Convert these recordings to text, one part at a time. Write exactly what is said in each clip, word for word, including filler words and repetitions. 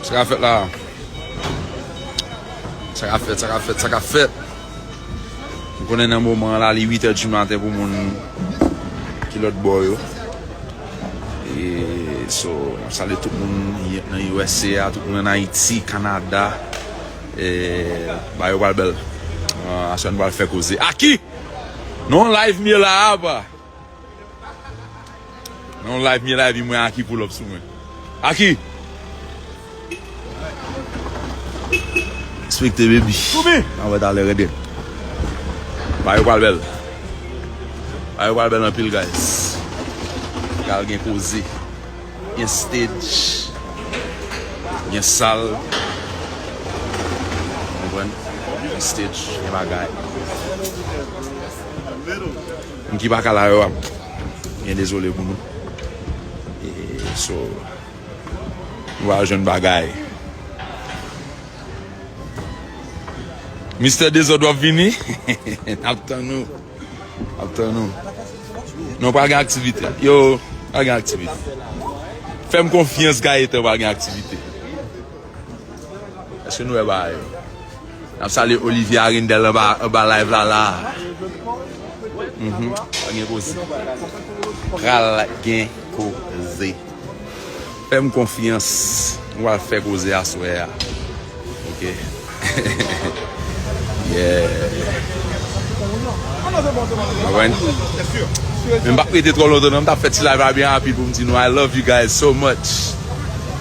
Sa k ap fèt la? Sa k ap fèt, sa k ap fèt, sa k ap fèt? M konnen nan moman an la, li uit è di maten pou moun ki lòt bò yo. E, so, m ap salye tout moun nan U S A, tout moun ann Ayiti, Kanada. E, bagay yo pral bèl. Ah, aswè nou pral fè koze. Aki! Non, live m ye la, apa. Nan yon live m ye la, epi m wè Aki pull up sou mwen. Aki! Respekte, baby. Koube! N a wè talè, rete. Bagay yo pral bèl. Bagay yo pral bèl anpil, guys. Pral gen koze. Gen stage. Gen sal. Konprann? Gen stage, gen bagay. Moun ki pa ka la yo ap gen dezole pou nou. E, so, nou va jwenn bagay. Mistè Dezòd, w ap vini? N ap tann ou. N ap tann ou. Non, pral gen aktivite. Yo, pral gen aktivite. Fè m konfyans, Gayetan, pral gen aktivite. Èske nou wè bagay yo? N ap salye Olivier Arindel anba, anba live la, la. Mhm. Pral gen koze. Pral gen koze. Fè m konfyans. Nou pral fè koze aswè a. Ok. Yeah. Konprann? Men m p ap rete twò lontan, non. M t ap fè ti live la byen rapid pou m di nou, I love you guys so much.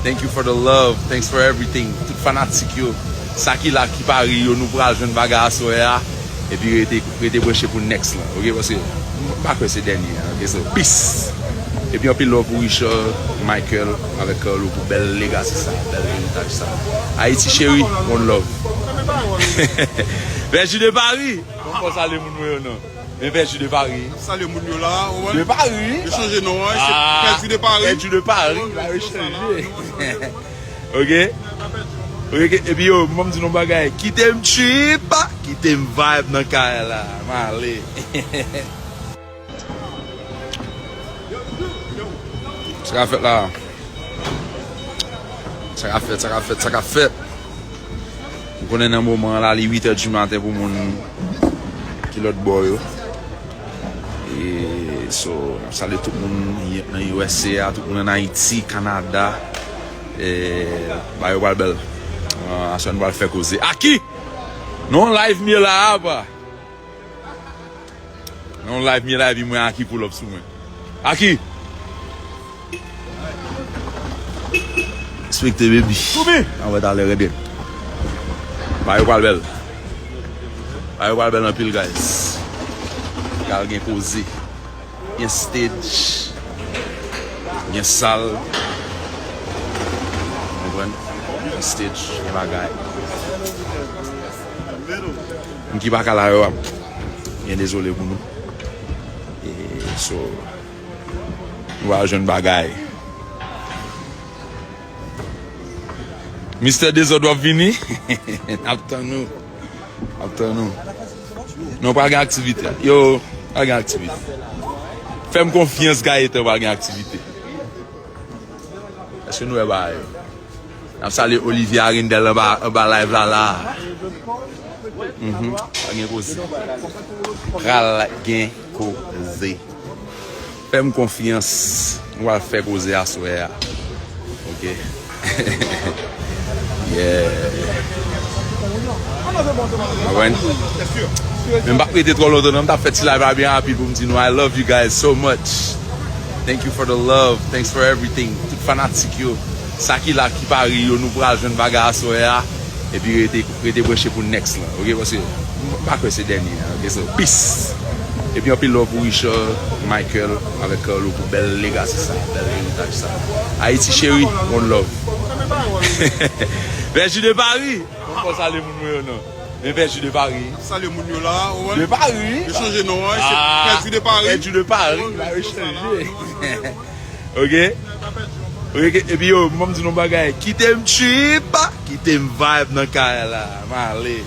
Thank you for the love. Thanks for everything. Tout fanatik yo. Sa ki la, ki pa ri yo, nou pral jwenn bagay aswè a. Epi rete, rete branche pou next lan. Ok, paske m pa kwè se dènye an. Ok, so, peace. Epi anpil love pou Richard, Michael, avèk Carlo pou bèl legacy sa, bèl eritaj sa. Ayiti cheri, one love. Vèji de Pari. Bon, fò salye moun mwen yo, non. Men Vèji de Pari. Salye moun yo la, ou wè. De Pari. Yo chanje non an, se Pèdi de Pari. Pèdi de Pari. Yo chanje. Ok? Ok, epi yo, m di nou bagay. Kite m trip, kite m vibe nan kay la. M ale. Sa k ap fèt la? Sa k ap fèt, sa k ap fèt, sa k ap fèt? M konnen nan moman an la, li uit è di maten pou moun ki lòt bò yo. E, so, m ap salye tout moun nan U S A, tout moun ann Ayiti, Kanada. E, bagay yo pral bèl. Ah, aswè nou pral fè koze. Aki! Non, live m ye la, apa. Nan yon live m ye la, epi m wè Aki pull up sou mwen. Aki! Respekte, baby. Koube! N a wè talè, rete. Bagay yo pral bèl. Bagay yo pral bèl anpil, guys. Pral gen koze. Gen stage. Gen sal. Konprann? Gen stage, gen bagay. Moun ki pa ka la yo ap gen dezole pou nou. E, so, nou va jwenn bagay. Mistè Dezòd, w ap vini? N ap tann ou. N ap tann ou. Non, pral gen aktivite. Yo, pral gen aktivite. Fè m konfyans, Gayetan, pral gen aktivite. Èske nou wè bagay yo? N ap salye Olivier Arindel anba, anba live la, la. Mhm. Pral gen koze. Pral gen koze. Fè m konfyans. Nou pral fè koze aswè a. Ok. Yeah. Konprann? Men m p ap rete twò lontan, non. M t ap fè ti live la byen rapid pou m di nou, I love you guys so much. Thank you for the love. Thanks for everything. Tout fanatik yo. Sa ki la, ki pa ri yo, nou pral jwenn bagay aswè a. Epi rete, rete branche pou next lan. Ok, paske m pa kwè se dènye an. Ok, so, peace. Epi anpil love pou Richard, Michael, avèk Carlo pou bèl legacy sa, bèl eritaj sa. Ayiti cheri, one love. Vèji de Pari. Bon, fò salye moun mwen yo, non. Men Vèji de Pari. Salye moun yo la, ou wè. De Pari. Yo chanje non an, se Pèdi de Pari. Pèdi de Pari. Bagay yo chanje. Ok? Ok, epi yo, m di nou bagay. Kite m trip, kite m vibe nan kay la. M ale.